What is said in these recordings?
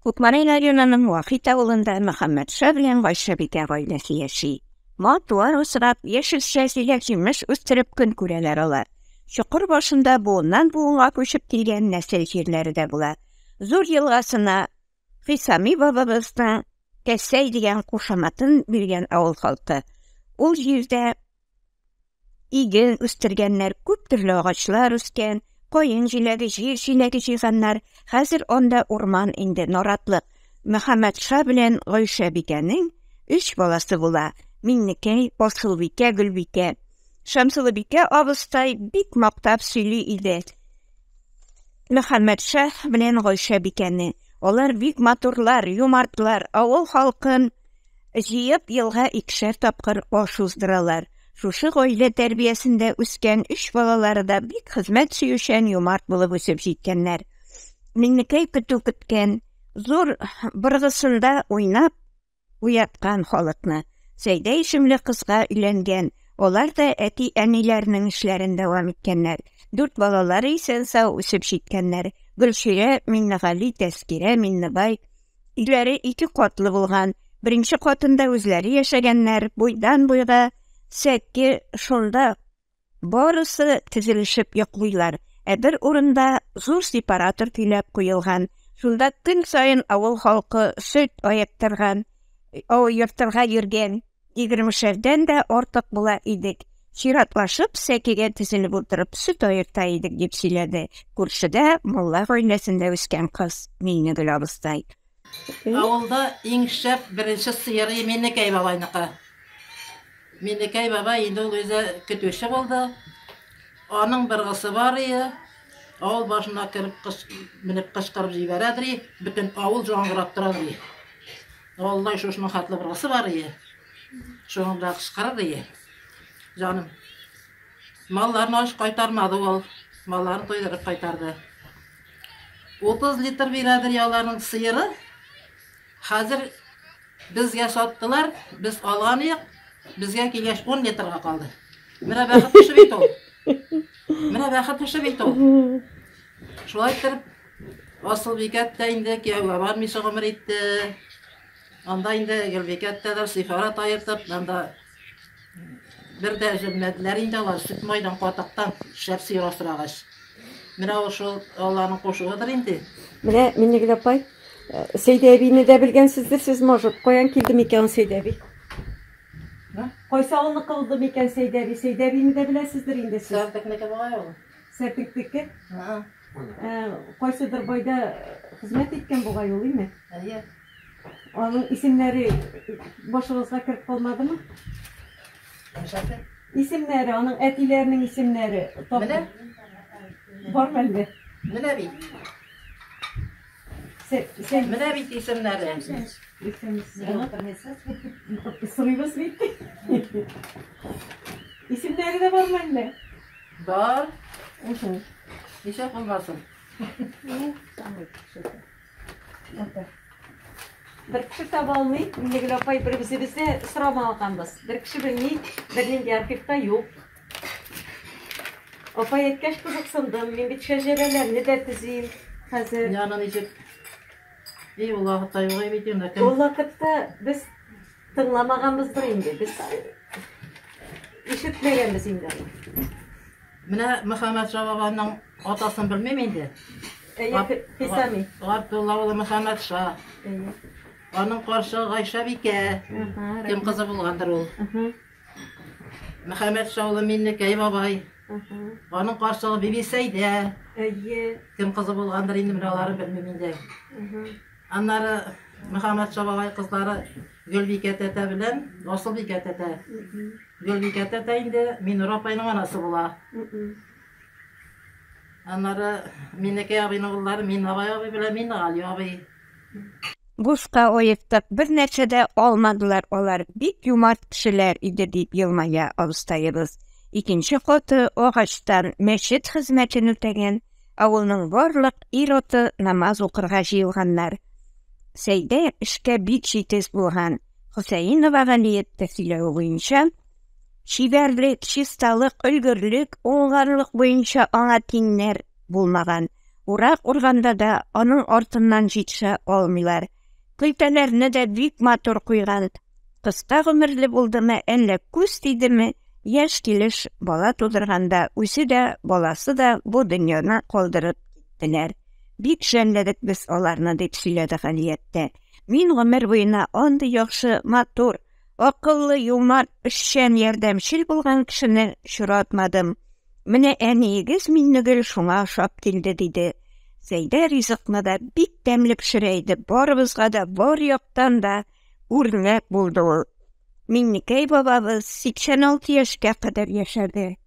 Кукмара районының Вахит авылында Мөхәммәтша белән Гайшәбикә гаиләсе яши. Мал-туар асрап, яшелчә, җиләк-җимеш үстереп көн күрәләр алар. Чокыр башында буыннан-буынга күчеп килгән нәсел җирләре дә була. Зур елгасына Хисами бабабызның Кәсәй дигән кушаматын биргән авыл халкы. Ул җирдә Иген үстергәннәр, күп төрле агачлар үскән, каен җиләге, җир җиләге җыйганнар. Хәзер анда урман инде, наратлык. Мөхәммәтша белән Гайшәбикәнең өч баласы була, Миңнекәй, Асылбикә, Гөлбикә. Шәмсылыбикә абыстай бик мактап сөйли иде. Мөхәммәтша белән Гайшәбикәне. Алар бик матурлар, юмартлар, авыл халкын Җыеп, елга икешәр тапкыр аш уздыралар. Шушы гаилә тәрбиясендә үскән өч балалары да бик хезмәт сөючән, юмарт булып үсеп җиткәннәр. Миңнекәй көтү көткән, зур быргысында уйнап уяткан халыкны. Сәйдә исемле кызга өйләнгән. Алар да әти-әниләренең эшләрен дәвам иткәннәр. Дүрт балалары исән-сау үсеп җиткәннәр. Гөлчирә, Миннегали, Тәскирә, Миннебай. Өйләре ике катлы булган. Беренче катында үзләре яшәгәннәр, буйдан-буйга сәке шунда барысы тезелешеп йоклыйлар. Ә бер урында зур сепаратор көйләп куелган. Шунда көн саен авыл халкы сөт аектырган, йортырга йөргән. Егермешәрдән дә артык була идек. Чиратлашып сәкегә тезелеп утырып сөт аерта идек, дип сөйләде күршедә мулла гаиләсендә үскән кыз Миңнегөл абыстай. Авылда иң шәп беренче сыеры Миннекәй бабайныкы. Миннекәй бабай инде ул үзе көтүче булды. Аның быргысы бар ие. Авыл башына кереп кыш, менеп кычкырып җибәрәдер, бөтен авыл жаңгырап тора ди. Алла шушының хәтле быргысы бар ие. Шуның да кычкырыр ие. Җаным. Малларны ач кайтармады ул. Малларын туйдырып кайтарды. 30 литр бирәдер яларның сыеры. Хәзер безгә саттылар, без алган идек. Безгә килгәч 10 литрга калды. Менә бәхет эше бит ул. Менә бәхет эше бит ул. Шулай итеп, Асылбикә дә инде кияүгә бармыйча гомер итте. Анда инде Гөлбикә дә сифарат аертып, анда бер дә өзелмәделәр инде алар сөт майдан, катыктан шәп сыер асрагач. Менә ул шул Алланың кушуыдыр инде. Менә Миннегөл апай, э, Сәйдә әбине дә белгәнсездер сез, может, каян килде микән ул Сәйдә әби? Кайсы авылныкы булды микән Сәйдә әби? Сәйдә әбине дә беләсездер инде сез. Сәрдекнеке бугай ул. Сәрдекнеке? Кайсыдыр байда хезмәт иткән бугай ул, име? Әйе. Аның исемнәре башыгызга кереп калмадымы? Нишләде? Исемнәре, аның әтиләренең исемнәре. Менә. Бар мәллә? Менә бит. Сен Менә бит исемнәре. Сорыйбыз бит. Исемнәре дә бар мәллә? Бар. Ничә булмасын. Бер кеше таба алмый, Миннегөл апай, бер үзебез дә сорамаганбыз. Бер кеше белми, бернинди архивта юк. Апай әйткәч кызыксындым. Мин бит шәҗәрәләрне дә төзим хәзер. Яны ничек? И, ул вакытта юк бит инде. Кем? Ул вакытта без тыңламаганбыздыр инде. Без ишетмәгәнбез инде аны. Менә Мөхәммәтша бабаның атасын белмим инде. Әйе, Хисами. Габдулла улы Мөхәммәтша. Әйе. Аның карчыгы Гайшәбикә. Кем кызы булгандыр ул. Мөхәммәтша улы Миннекәй бабай. Аның карчыгы Бибисәйдә. Әйе. Кем кызы булгандыр инде, менә аларын белмим инде. Аннары Мөхәммәтша бабай кызлары Гөлбикә тәтә белән Асылбикә тәтә. Гөлбикә тәтә инде Миннур апайның анасы була. Аннары Миннекәй абыйның уллары Миннабай абый белән Миннегали абый. Бушка оектык, бер нәрсә дә алмадылар алар, бик юмарт кешеләр иде, дип елмая абыстаебыз. Икенче каты агачтан мәчет хезмәтен үтәгән, авылның барлык ир-аты намаз укырга җыелганнар. Сәйдә эшкә бик җитез булган. Хөсәенова Галиетта сөйләве буенча, чибәрлек, чисталык, өлгерлек, уңганлык буенча аңа тиңнәр булмаган. Урак урганда да аның артыннан җитешә алмыйлар. Көлтәләрне дә бик матур куйган. Кыска гомерле булдымы, әллә күз тидеме, яшь килеш бала тудырганда үзе дә, баласы да бу дөньяны калдырып киттеләр. Бик жәлләдек без аларны, дип сөйләде Галияттә. Мин гомер буена андый яхшы, матур, акыллы, юмарт, эшчән, ярдәмчел булган кешене очратмадым. Менә әниегез Миннегөл шуңа ошап килде, диде. Сәйдә ризыкны да бик тәмле пешерә иде, барыбызга да бар яктан да үрнәк булды ул. Миннекәй бабабыз 86 яшькә кадәр яшәде.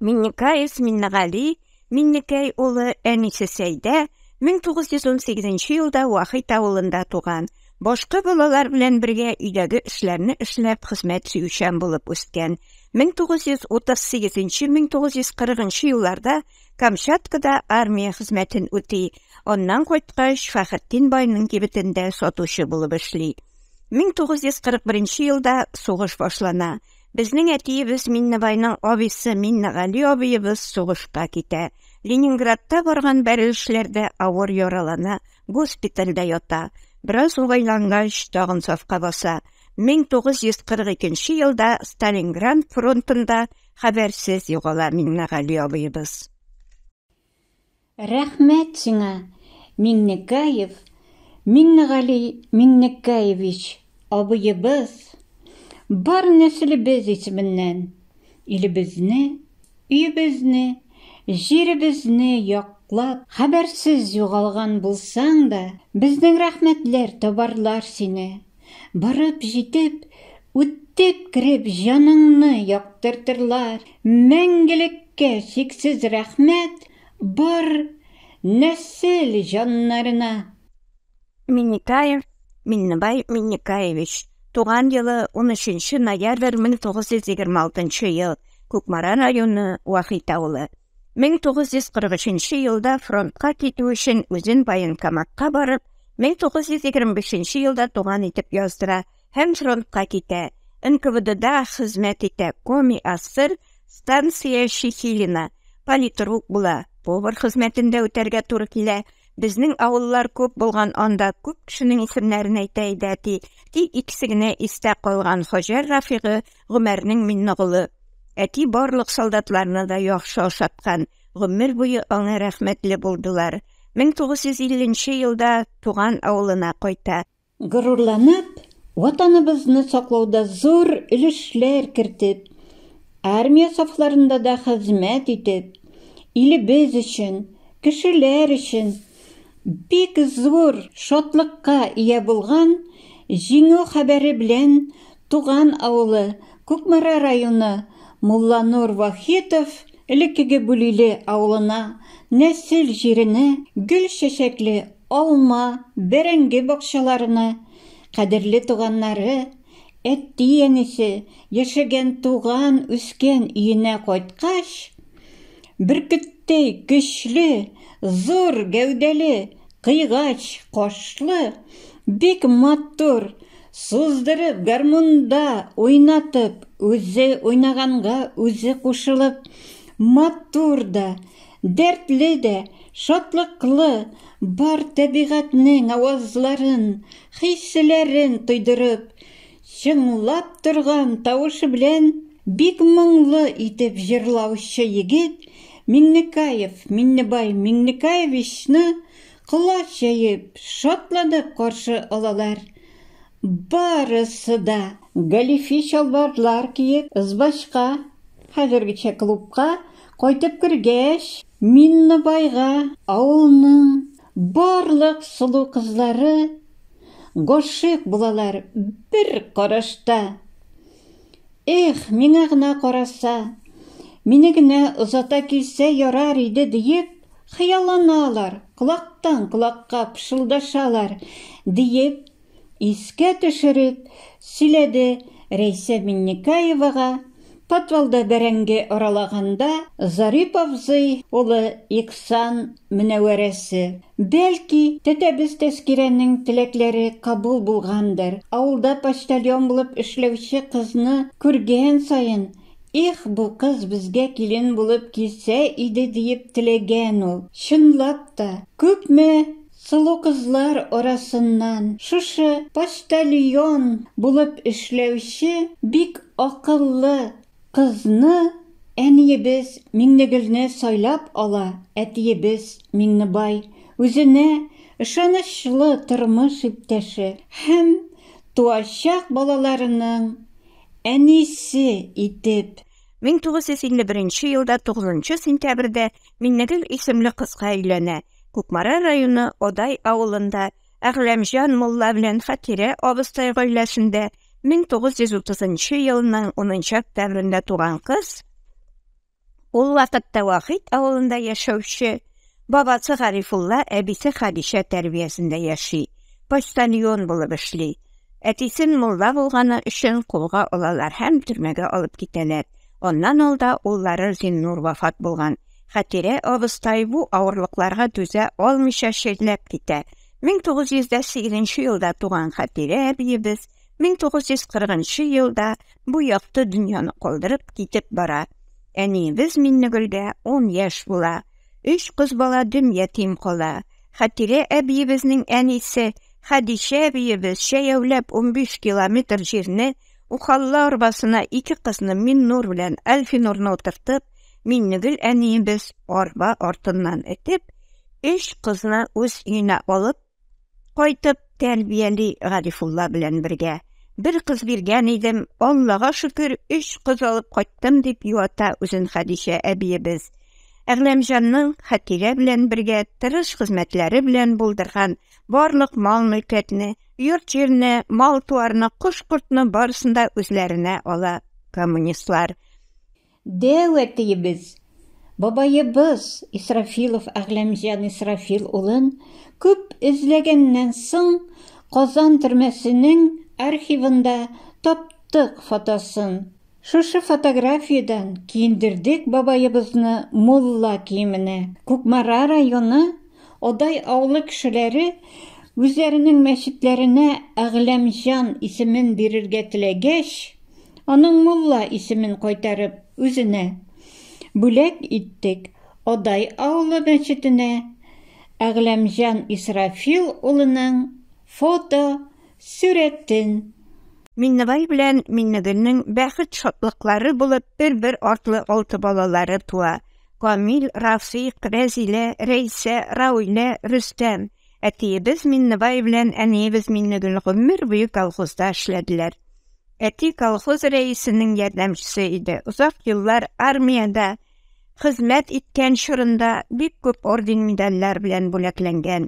Миннекаев Миннегали Миннекәй улы әнисе Сәйдә 1918 елда Вахит авылында туган. Башка балалар белән бергә өйдәге эшләрне эшләп хезмәт сөючән булып үскән. 1938-1940 елларда Камчаткада армия хезмәтен үти. Аннан кайткач, Фәхретдин байның кибетендә сатучы булып эшли. 1941 елда сугыш башлана. Безнең әтиебез Миннебайның абыйсы Миннегали абыебыз сугышка китә. Ленинградта барган бәрелешләрдә авыр яралана, госпитальдә ята. Бераз уңайлангач, тагын сафка баса. 1942 елда Сталинград фронтында хәбәрсез югала Миннегали абыебыз. Рәхмәт сиңа, Миңнекаев Миңнегали Миңнекаевич абыебыз, бар нәселебез исеменнән илебезне, өебезне, җиребезне яклап, хәбәрсез югалган булсаң да, безнең рәхмәтләр табарлар сине. Барып җитеп, үтеп кереп җаныңны яктыртырлар. Мәңгелеккә чиксез рәхмәт бар нәсел җаннарына. Миннекаев Миннебай Миннекаевич, туган елы 13 ноябрь 1926 ел, Кукмара районы, Вахит авылы. 1943 елда фронтка китү өчен үзен военкоматка барып, 1925 елда туган итеп яздыра һәм фронтка китә. НКВДда хезмәт итә, Коми АССР, станция Шихилина, политрук була, повар хезмәтен дә үтәргә туры килә. Безнең авыллар күп булган анда, күп кешенең исемнәрен әйтә иде әти. Тик икесе генә истә калган Хаҗәр Рафигы, Гомәрнең Миннеголы. Әти барлык солдатларны да яхшы ашаткан, гомер буе аңа рәхмәтле булдылар. 1950 нче елда туган авылына кайта. Горурланып, Ватаныбызны саклауда зур өлешләр кертеп, армия сафларында да хезмәт итеп, илебез өчен, кешеләр өчен бик зур шатлыкка ия булган Җиңү хәбәре белән туган авылы Кукмара районы Мулланур Вахитов элеккеге Бүлиле авылына, нәсел җиренә, гөл-чәчәкле алма, бәрәңге бакчаларына, кадерле туганнары, әти-әнисе яшәгән туган-үскән өенә кайткач, бөркеттәй көчле, зур гәүдәле, кыйгач кашлы, бик матур, суздырып гармунда уйнатып, үзе уйнаганга үзе кушылып, матур да, дәртле дә, шатлыклы, бар табигатьнең авазларын, хисләрен тойдырып, чыңлап торган тавышы белән бик моңлы итеп җырлаучы егет Миңнекаев Миннебай Миңнекаевичны колач җәеп, шатланып каршы алалар. Барысы да галифе чалбарлар киеп, ызбачка, хәзергечә клубка, кайтып кергәч, Миннебайга авылның барлык сылу кызлары гашыйк булалар бер карашта. Эх, миңа гына караса, мине генә озата килсә ярар иде диеп, хыялланалар, колактан колакка пышылдашалар, диеп, искә төшереп сөйләде Рәйсә Миннекаевага подвалда бәрәңге аралаганда Зарип абзый улы Иксан Мөнәвәрәсе. Бәлки, тәтәбез Тәскирәнең теләкләре кабул булгандыр, авылда почтальон булып эшләүче кызны күргән саен, Их, бу кыз безгә килен булып килсә иде диеп теләгән ул. Чынлап та, күпме сылу кызлар арасыннан шушы почтальон булып эшләүче бик акыллы кызны әниебез Миңнегөлне сайлап ала әтиебез Миңнебай үзенә ышанычлы тормыш иптәше һәм туачак балаларының әнисе итеп. 1951 елда 9 сентябрьдә Миңнегөл исемле кызга өйләнә. Кукмара районы Одай авылында Әгъләмҗан мулла белән Хәтирә абыстай гаиләсендә 1930 елның 10 октябрендә туган кыз ул вакытта Вахит авылында яшәүче бабасы Гарифулла әбисе Хәдичә тәрбиясендә яши, почтальон булып эшли. Әтисен мулла булганы өчен кулга алалар һәм төрмәгә алып китәләр. Аннан алда уллары Зиннур вафат булган. Хәтирә абыстай бу авырлыкларга түзә алмыйча чирләп китә. 1908 елда туган Хәтирә әбиебез 1940 елда бу якты дөньяны калдырып китеп бара. Әниебез Миннегөлгә 10 яшь була. Өч кыз бала дөм ятим кала. Хәтирә әбиебезнең әнисе Хәдичә әбиебез җәяүләп 15 километр җирне Ухалла арбасына ике кызны Миннур белән Әлфинурны утыртып, Миннегөл әниебез арба артыннан этеп, өч кызны үз өенә алып кайтып тәрбияли Гарифулла белән бергә. Бер кыз биргән идем, Аллага шөкер, өч кыз алып кайттым, дип юата үзен Хәдичә әбиебез. Әгъләмҗанның Хәтирә белән бергә тырыш хезмәтләре белән булдырган барлык мал-мөлкәтне, йорт-җирне, мал-туарны, кош-кортны барысын да үзләренә ала коммунистлар. Дәү әтиебез, бабаебыз Исрафилов Әгъләмҗан Исрафил улын күп эзләгәннән соң, Казан төрмәсенең архивында таптык фотосын. Шушы фотографиядән киендердек бабаебызны мулла киеменә. Кукмара районы Одай авылы кешеләре үзләренең мәчетләренә Әгъләмҗан исемен бирергә теләгәч, аның мулла исемен кайтарып үзенә бүләк иттек. Одай авылы мәчетенә Әгъләмҗан Исрафил улының фото сурәтен. Миннебай белән Миннегөлнең бәхет-шатлыклары булып бер-бер артлы алты балалары туа. Камил, Рафыйк, Рәзилә, Рәйсә, Рауилә, Рөстәм. Әтиебез Миннебай белән әниебез Миннегөл гомер буе колхозда эшләделәр. Әти колхоз рәисенең ярдәмчесе иде. Озак еллар армиядә хезмәт иткән чорында бик күп орден-медальләр белән бүләкләнгән.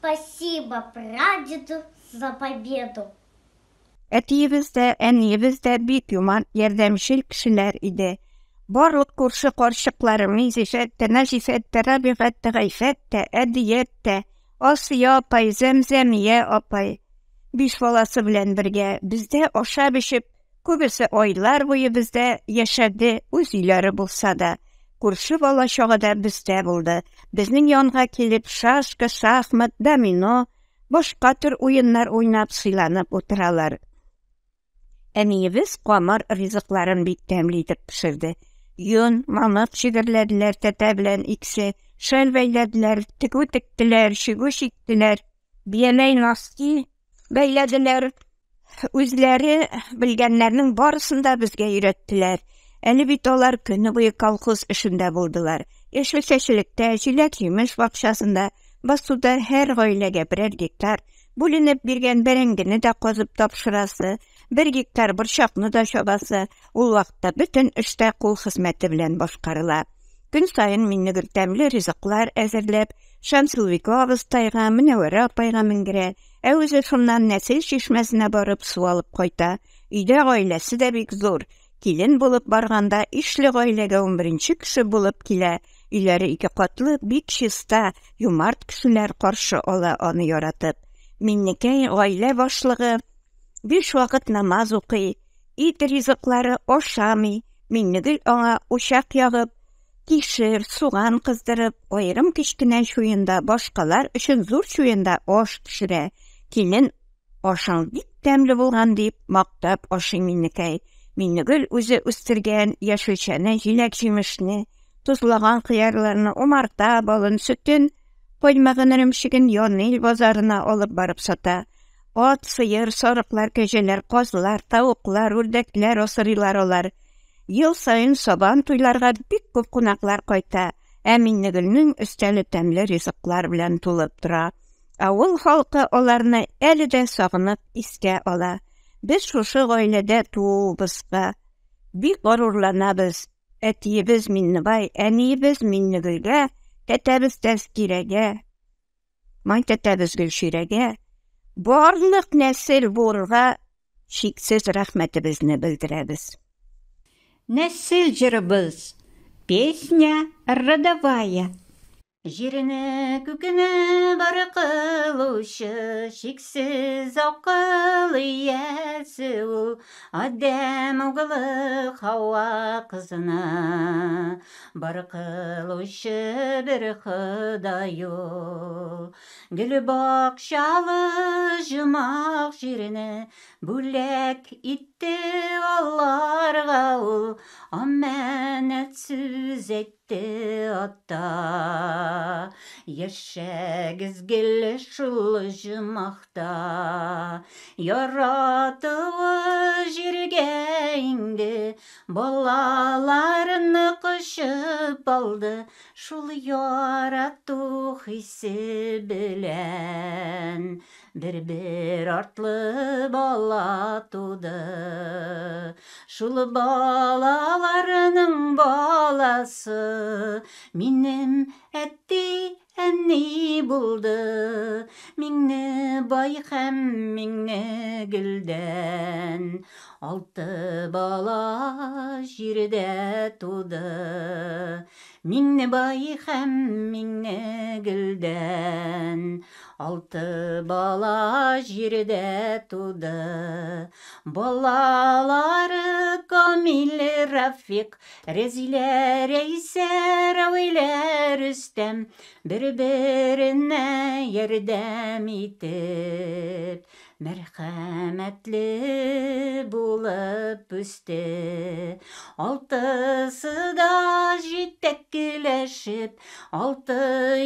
Спасибо прадеду за победу. Әтиебез дә, әниебез дә бик юмарт, ярдәмчел кешеләр иде. Барлык күрше карчыклары Минзифәт тә, Нәзифәт тә, Рабигать тә, Гайфәт тә, Әдият тә, Асия апай, Зәмзәмия апай биш баласы белән бергә бездә ашап-эчеп, күбесе айлар буе бездә яшәде, үз өйләре булса да. Күрше бала-чага да бездә булды. Безнең янга килеп шашка, шахмат, домино, башка төр уеннар уйнап, сыйланып утыралар. Әниебез камыр ризыкларын бик тәмле итеп пешерде. Йон, мамык чигерләделәр тәтә белән икесе, шәл бәйләделәр, тегү тектеләр, чигү чиктеләр, бияләй носки бәйләделәр. Үзләре белгәннәрнең барысын да безгә өйрәттеләр. Әле бит алар көне буе колхоз эшендә булдылар. Яшелчәчелектә, җиләк-җимеш бакчасында, басуда һәр гаиләгә берәр гектар бүленеп биргән бәрәңгене дә казып тапшырасы, бер гектар борчакны да чабасы, ул вакытта бөтен эш тә кул хезмәте белән башкарыла. Көн саен Миннегөл тәмле ризыклар әзерләп, Шәмсулбикә абыстайга, Мөнәвәрә апайга менгерә, ә үзе шуннан нәсел чишмәсенә барып су алып кайта. Өйдә гаиләсе дә бик зур. Килен булып барганда ишле гаиләгә унберенче кеше булып килә. Өйләре ике катлы, бик чиста, юмарт кешеләр каршы ала аны яратып. Миннекәй гаилә башлыгы, биш вакыт намаз укый, ит ризыклары ашамый. Миннегөл аңа учак ягып, кишер, суган кыздырып, аерым кечкенә чуенда, башкалар өчен зур чуенда аш пешерә. Килен Ашың бик тәмле булган, дип мактап ашый Миннекәй. Миннегөл үзе үстергән яшелчәне, җиләк-җимешне, тозлаган кыярларны, умарта балын, сөтен, коймагын, эремчеген Янил базарына алып барып сата. Ат, сыер, сарыклар, кәҗәләр, казлар, тавыклар, үрдәкләр асрыйлар алар. Ел саен Сабан туйларга бик күп кунаклар кайта, ә Миннегөлнең өстәле тәмле ризыклар белән тулып тора. Авыл халкы аларны әле дә сагынып искә ала. Без шушы гаиләдә тууыбызга бик горурланабыз. Әтиебез Миннебай, әниебез Миннегөлгә, тәтәбез Тәзкирәгә, май тәтәбез Гөлчирәгә, барлык нәсел буынга чиксез рәхмәтебезне белдерәбез. Нәсел җырыбыз, Песня родовая. Җирне, күкне бар кылучы, чиксез акыл иясе ул, Адәм углы Хава кызына бар кылучы бер Ходай ул. Гөл бакчалы җомак җирне бүләк итте аларга ул, амәнәт сүз әйтте. Те ата, яшәгез гел шул җомахта. Яратуы җиргә иңде, балаларны кочып алды, шул ярату хисе белән. Бер-бер артлы бала туды. Шул балаларның баласы минем әти, әни булды. Миңнебай һәм Миңнегөлдән алты бала җирдә туды. Миңнебай һәм Миңнегөлдән алты бала җирдә туды. Балалары Камил, Рафик, Рәзилә, Рәйсә, Равилә, Рөстәм бер-беренә ярдәм итеп, мәрхәмәтле булып үсте. Алтысы да җитәкләшеп, алты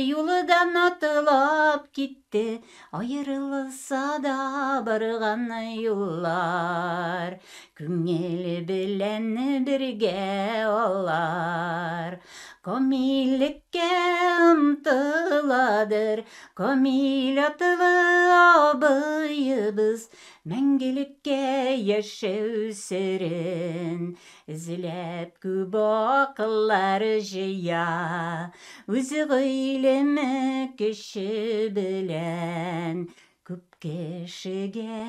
юлдан атлап китте. Аерылса да барган юллар, күңел белән бергә алар. Камиллеккә омтыладыр Камил атлы абыебыз, мәңгелеккә яшәү серен эзләп күп акыллар җыя. Үз гыйлеме көче белән күп кешегә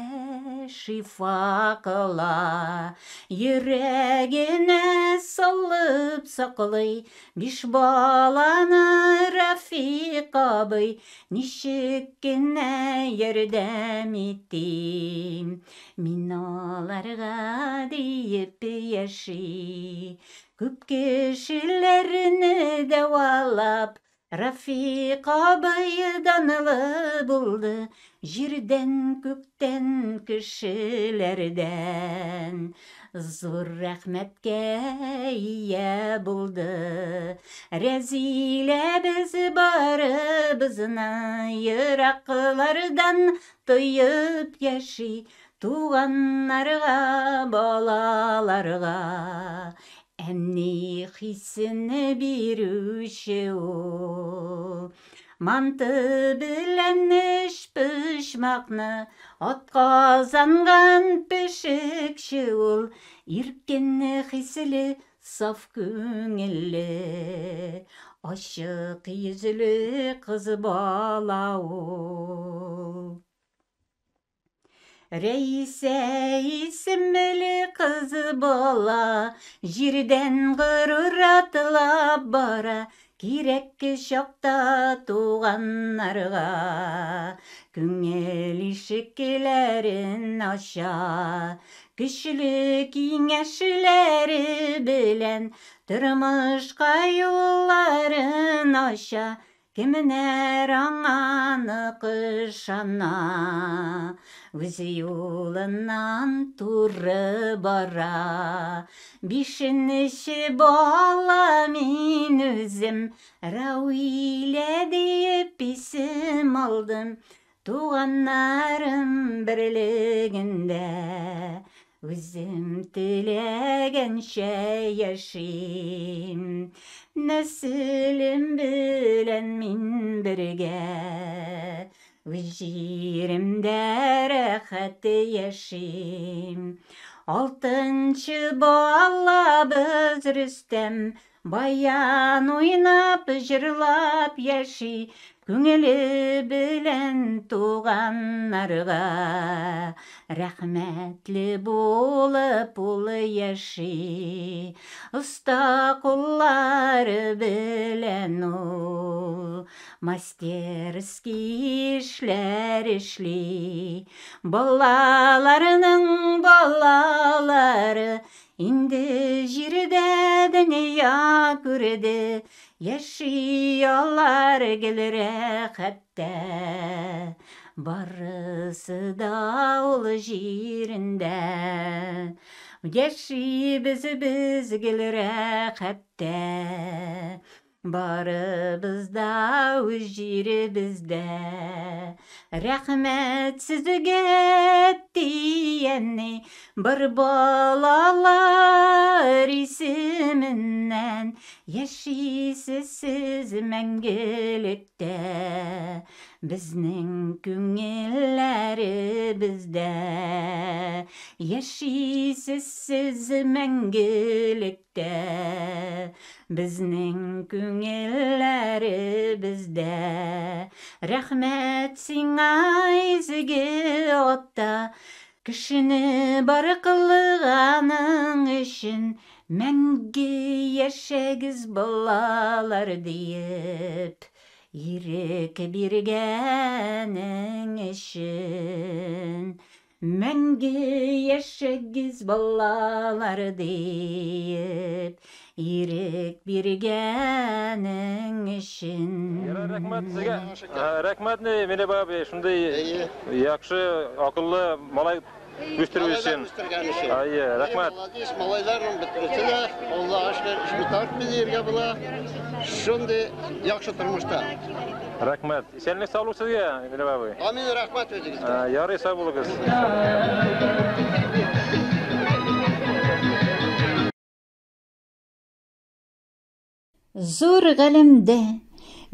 шифа кыла. Йөрәгенә салып саклый биш баланы Рафик абый, ничек кенә ярдәм итим мин аларга диеп яши. Күп кешеләрне дәвалап, Рафик абый данлы булды, Җирдән, күктән, кешеләрдән. Зур рәхмәткә ия булды. Рәзиләбез барыбызны Ераклардан тоеп яши, Туганнарга, балаларга Әни хисен бирүче ул. Манты белән өчпочмакны Атказанган пешекче ул. Иркен хисле, саф күңелле, Ачык йөзле кыз бала ул. Рәисә исемле кыз бала Җирдән горур атлап бара, Кирәк чакта туганнарга Күңел ишекләрен ача. Көчле киңәшләре белән Тормышка юлларын ача. Кемнәр аңа нык ышана, Үз юлыннан туры бара. Бишенче бала мин үзем, Рауилә диеп исем алдым. Туганнарым берлегендә Үзем теләгәнчә яшим. Нәселем белән мин бергә, Үз җиремдә рәхәт яшим. Алтынчы балабыз Рөстәм Баян уйнап, җырлап яши, Күңеле белән туганнарга Рәхмәтле булып ул яши. Оста куллары белән ул Мастерский эшләр эшли. Балаларының балалары Инде җирдә дөнья күрде, Яши алар гел рәхәттә. Барысы да ул җирендә. Яшибез без гел рәхәттә. Барыбыз да үз җиребездә. Рәхмәт сезгә, әти-әни, бар балалар исеменнән. Яшисез сез мәңгелектә, безнең күңелләребездә. Яшисез сез мәңгелектә. Тә, безнең күңелләребездә. Рәхмәт сиңа, изге ата, Кешене бар кылганың өчен. Мәңге яшәгез, балалар, диеп, Ирек биргәнең өчен. Мәңге яшәгез, балалар, диеп, Ирек биргәнең өчен. Ярар, рәхмәт сезгә. Рәхмәт, Миле бабай, шундый яхшы, акыллы малай үстерү өчен. Әйе, рәхмәт. Молодец, малайларның бөтенесе дә, Аллага шөкер, эшне тартмый дияргә була. Шундый яхшы тормышта. Рәхмәт. Исәнлек саулык сезгә, Миле бабай. Амин, рәхмәт үзегезгә. Ярый, сау булыгыз. Зур галәмдә,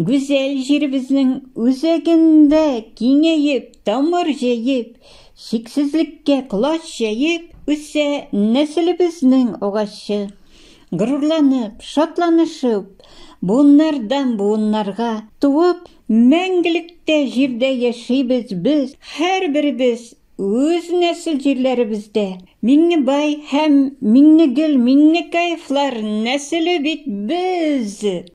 гүзәл җиребезнең үзәгендә киңәеп, тамыр җәеп, чиксезлеккә колач җәеп үсә нәселебезнең агачы. Горурланып, шатланышып, буыннардан буыннарга туып, мәңгелектә җирдә яшибез без, һәрберебез Үз нәсел җирләребездә Миңнебай һәм Миңнегөл Миңнекаевлар нәселе бит без!